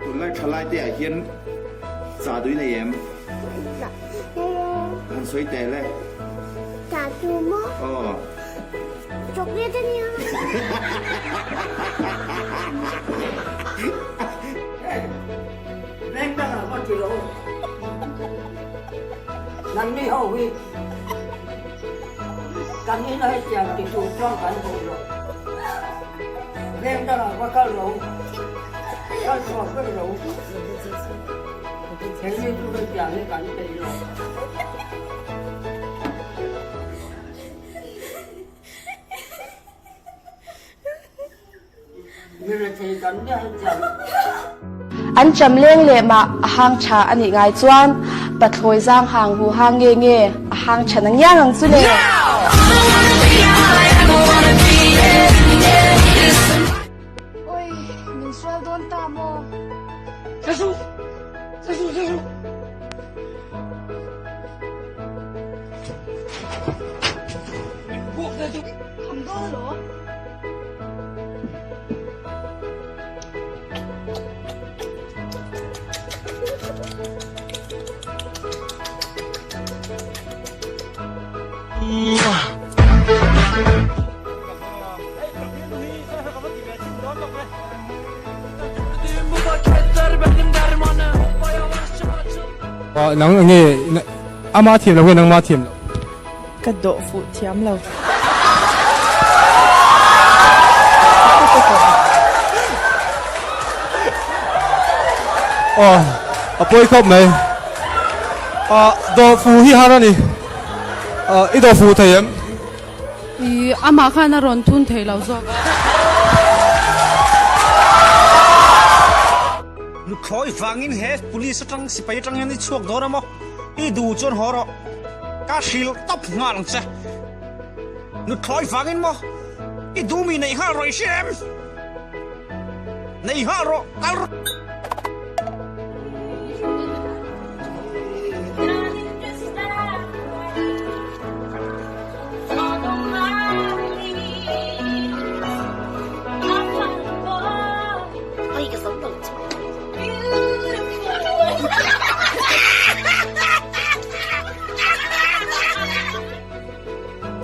Tunlai thalai te ah hian chah duh i nei em? Han sawi teh le. Chah chu maw? Aw. Chocolate a nia. Veng dangah ka ti lo. Nangni ho hi kan ina hetiang ti tur chuan kan duh lo. Veng dangah va kal lo, kal chhuak vek lo. Hengni chu hetiang hi kan peih lo. An cham leng leh mah a hang tha a nih ngai chuan pathlawi zang hang hu hang nge nge a hang tha na ngiang ang chu le. Oi, min sual dawn ta maw? Kham dawn lo. Nang nge ama thiam lo nge nangma thiam lo? Ka dawh fuh thiam lo. Aw, a pawi khawp mai. Ah, dawh fuh hi har a ni. Ah, i dawh fuh thei em? I amah khan a rawn thun thei lo zawk a. Nuthlawi vangin he police atang sipai atang hian i chhuak dawn a maw? I duh chuan haw rawh. Ka hrilh tawp nghal ang che. Nuthlawi vangin maw? I duh mi neih nghal rawh i hria em? Nei nghal rawh, kal rawh.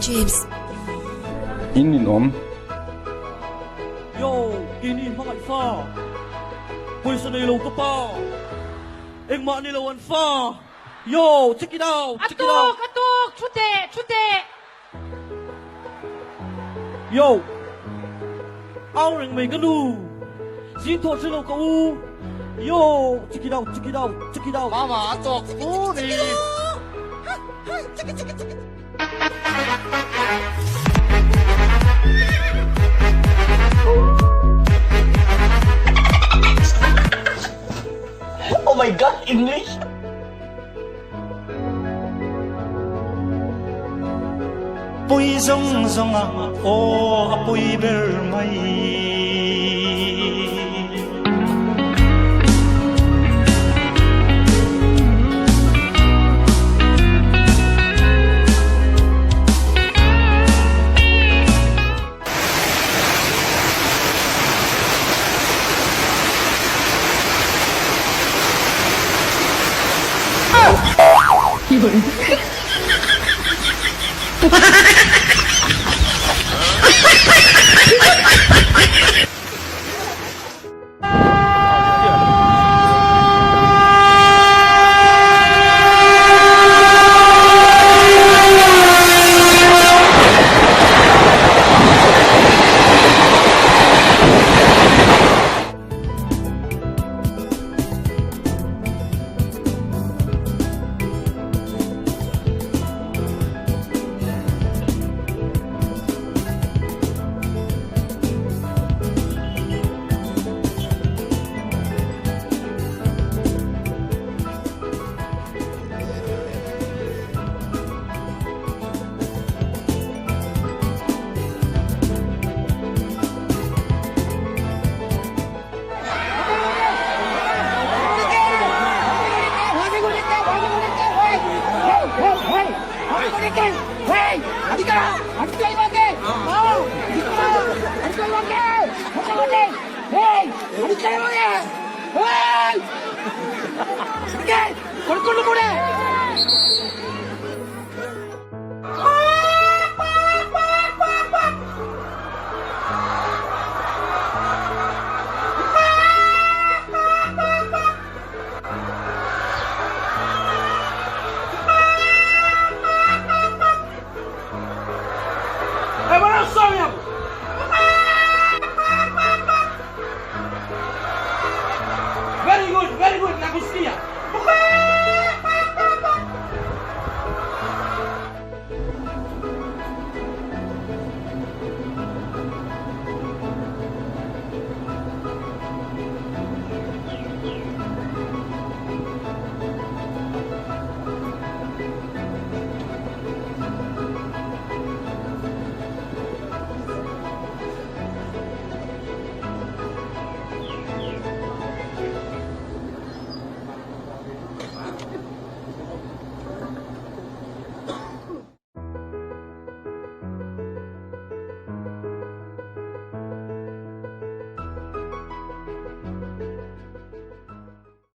James. In in awm. Yo, keini hmangaih fa. Pawisa nei lo ka pa. Engmah ni lo an fa. Yo, check it out, check it out. A tuk, a tuk, thu teh, thu teh. Yo! Au reng mai ka nu! Zing thawh hre lo ka u! Yo! Check it out, check it out, check it out! Mama a tawk fu ni! Oh my God, English! Pui zawng zawng a aw a pui ber mai.